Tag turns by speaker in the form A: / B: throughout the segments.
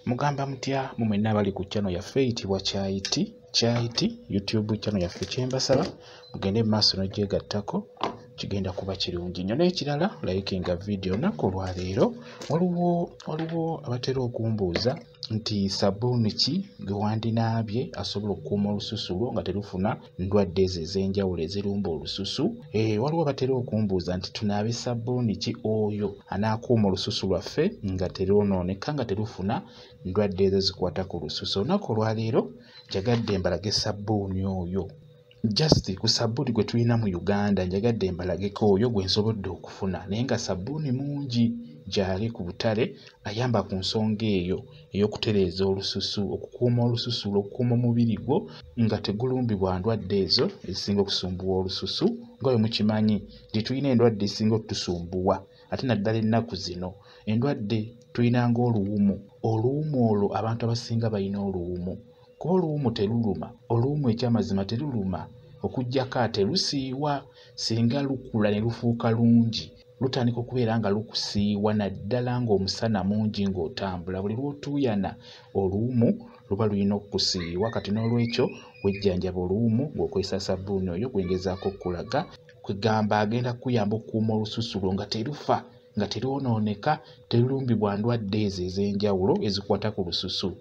A: Mugamba mutya mu mwenna abali ku channel yaffe eyitibwa Kyayiti Kyayiti YouTube channel yaffe. Kyembasaba mugende mu maaso n'ogyegattako, kigenda kuba kirungi nnyo. N'ekirala, likinga video. Olunaku olwaleero waliwo abatera okumbuuza nti sabbuuni ki gwe wandinaabye asobola okukuuma olususu lwo nga terufuna ndwadde ezo ez'enjawulo ezirumba olususu. Waliwo abatera okumbuuza nti tunaabe sabbuuni ki oyo anaakuuma olususu lwaffe nga terwonooneka, nga terufuna ndwadde ezo zikwata ku lususu. Olunaku olwaleero njagadde mbalage sabbuuni oyo. Just ku sabbuuni gwe tulina mu Uganda njagadde mbalageko oyo gwe nsobodde okufuna, naye nga sabbuuni mungi gy'ali ku butale ayamba ku nsonga eyo ey'okutereeza olususu, okukuuma olususu, okukuuma omubiri gwo nga tegulumbibwa ndwadde ezo ezisinga okusumbuwa olususu. Nga bwe mukimanyi nti tulina endwadde ezisinga okutusumbuwa, ate naddala ennaku zino endwadde tulina ng'oluwumu. Oluwumu olwo abantu abasinga balina oluwumu, kuba oluwumu teruluma. Oluwumu ekyamazima teruluma, okuggyako ate lusiiwa. Singa lukula ne lufuuka lungi, lutandika okubeera nga lukusiiwa, naddala ng'omusana mungi ng'otambula. Buli lw'otuuyana oluwumu luba lulina okukusiiwa. Kati n'olwekyo wejjanjaba oluwumu ng'okozesa sabbuuni oyo gwe ngezaako okukulaga. Kwegamba agenda kukuyamba okukuuma olususu lwo nga terufa, nga terwonooneka, terulumbibwa ndwadde ezo ez'enjawulo ezikwata ku lususu.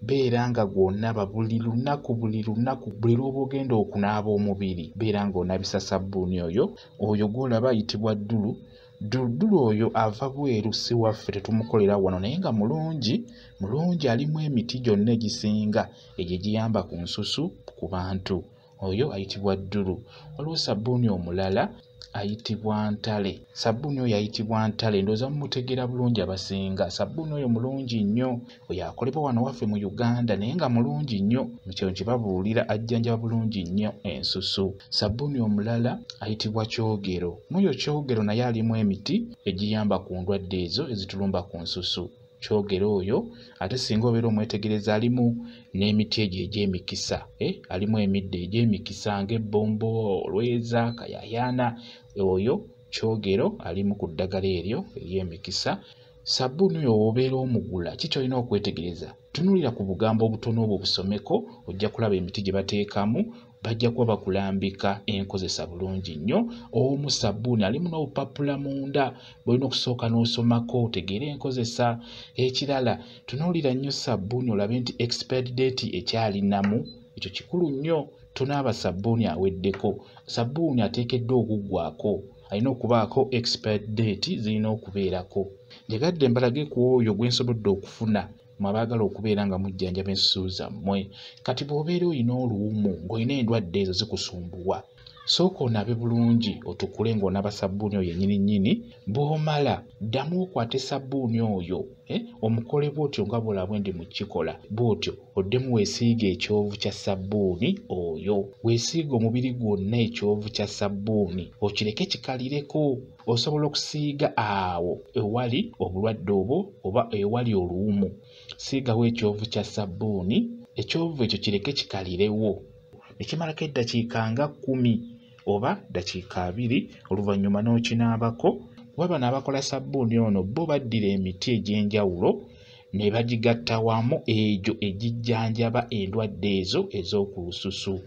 A: Beera nga gw'onaaba buli lunaku, buli lunaku, buli lw'oba ogenda okunaaba omubiri, beera ng'onaabisa sabbuuni oyo. Oyo gw'olaba ayitibwa Ddulu. Ddulu oyo ava bweru, si waffe, tetumukolera wano, naye nga mulungi, mulungi, alimu emiti gyonna egisinga egyo egiyamba ku nsusu ku bantu. Oyo ayitibwa Ddulu. Waliwo sabbuuni omulala ayitibwa Ntale. Sabbuuni oyo ayitibwa Ntale, ndowooza mumutegeera bulungi abasinga. Sabbuuni oyo mulungi nnyo, oyo akolebwa wano waffe mu Uganda, naye nga mulungi nnyo. Kyo nkibabuulira, ajjanjaba bulungi nnyo ensusu. Sabbuuni omulala ayitibwa Kyogero. N'oyo Kyogero naye alimu emiti egiyamba ku ndwadde ezo ezitulumba ku nsusu. Kyogero oyo ate singa obeera omwetegereza alimu n'emiti egyo egy'emikisa, alimu emiddo egy'emikisa ng'ebbombo, olweza, kayayaana. Oyo Kyogero alimu ku ddagala eryo ery'emikisa. Sabbuuni oyo w'obeera omugula, ki ky'olina okwetegereza? Tunuulira ku bugambo obutono obwo busomeko, ojja kulaba emiti gye bateekamu, bajja kuba bakulambika enkozesa bulungi nnyo. Omu sabbuuni alimu n'obupapula munda bw'olina okusooka n'osomako otegeere enkozesa. Ekirala, tunuulira nnyo sabbuuni olabe nti expired date ekyali nnamu, ekyo kikulu nnyo. Tonaaba sabbuuni aweddeko. Sabbuuni ateekeddwa okuggwaako, alina okubaako expired date, zirina okubeerako. Njagadde mbalage ku oyo gwe nsobodde okufuna mmwe abaagala okubeera nga mujjanjaba ensusu zammwe. Kati bw'obeera olina oluwumu ng'olina endwadde ezo zikusumbuwa, sooka onaabe bulungi otukule ng'onaaba sabbuuni oyo yennyini nnyini. Bw'omala ddamu okwate sabbuuni oyo, omukole bw'otyo nga bw'olaba bwe ndi mu kukikola bw'otyo, oddemu weesiige ekyovu kya sabbuuni oyo. Weesiige omubiri gwonna ekyovu kya sabbuuni, okireke kikalireko. Osobola okusiiga awo ewali obulwadde obwo oba ewali oluwumu. Siigawo ekyovu kya sabbuuni, ekyovu ekyo kireke kikalirewo. Ne kimalako eddakiika nga 10 oba ddakiika 20, oluvannyuma n'okinaabako. Kuba bano abakola sabbuuni ono bo baddira emiti egy'enjawulo ne bagigatta wamu egyo egijjanjaba endwadde ezo ez'oku lususu.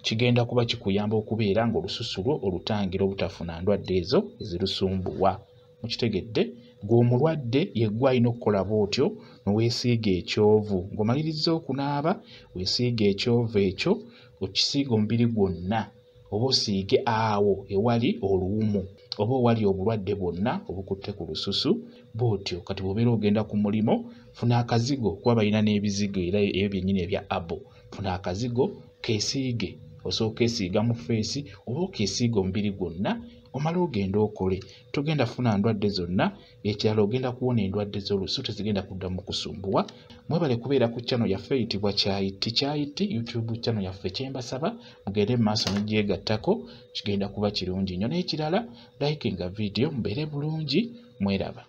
A: Kigenda kuba kikuyamba okubeera ng'olususu lwo olutangira obutafuna ndwadde ezo ezirusumbuwa. Mukitegedde? Ggwe omulwadde ye ggwe alina okukola bw'otyo ne weesiiga ekyovu. Ng'omalirizza okunaaba, weesiige ekyovu ekyo, okisiige omubiri gwonna, oba osiige awo ewali oluwumu oba owali obulwadde bwonna obukutte ku lususu bw'otyo. Kati bw'obeera ogenda ku mulimo, funa akazigo, kuba balina n'ebizigo era ebyo byennyini ebya abo. Funa akazigo keesiige, osooka okeesiiga mu ffeesi oba okeesiiga omubiri gwonna, omale ogende okole. Togenda kufuna ndwadde zonna. Ekirala ogenda kuwona endwadde z'olususu, tezigenda kuddamu kusumbuwa. Mwebale kubeera ku channel yaffe eyitibwa Kyayiti Kyayiti YouTube channel yaffe. Kyembasaba mugende mu maaso n'ogyegattako, kigenda kuba kirungi nnyo. N'ekirala, likinga video, mubeere bulungi, mweraba.